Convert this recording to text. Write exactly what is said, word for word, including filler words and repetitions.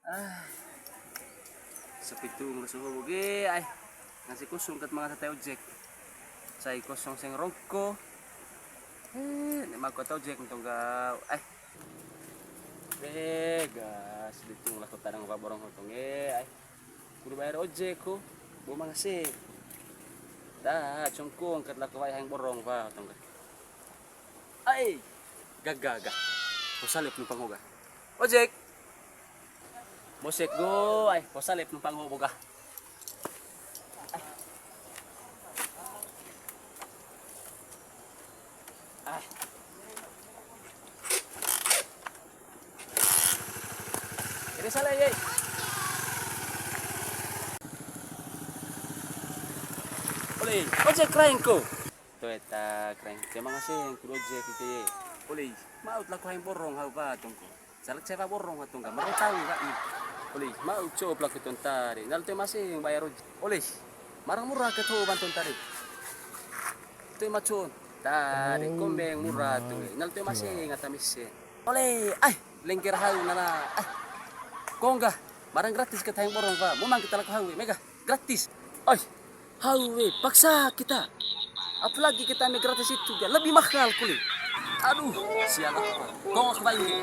Ah, sepi tung, lesu ho bo ge, ai. Ngasi kosong kat manga tatai ojek. Sai kosong seng rongko. Eh, ne mako tatai ojek tong ga, ai. Eh, gas, ditung lah kota dang borong ho tong ge, ai. Kudu bayar ojek ho, bo manga seng. Da, congkong kat lako wai hang borong wa tong ga. Ai, gaga, gaga. Posalep numpang ho ga. Ojek. Mosek go, ai, posalep numpang ho bo ga. Ai. Ini salah, ye. Oleh, ojek kerain ko. Toyota kerain. Terima kasih yang kudu ojek itu, ye. Oleh, mau lako hang borong hau ba tong ko. Salak sewa borong ha tong ga, merotau ga, ih. Oleh, mau cop lako tong tadi. Nal toe masing bayar oj-, oleh, marang murah ke tong ban tong tadi. Toe macun. Tadi, kombeng murah tong, eh. Nal toe masing ata mesen. Oleh, ai, lengker hau nana, ai. Kong ga, marang gratis ke tayang borong ba. Memang kita lako hau, mega. Gratis. Oi, hau we, paksa kita. Apalagi kita ambil gratis itu, ga lebih mahal kuli. Aduh, sial apa? Kong aku balik.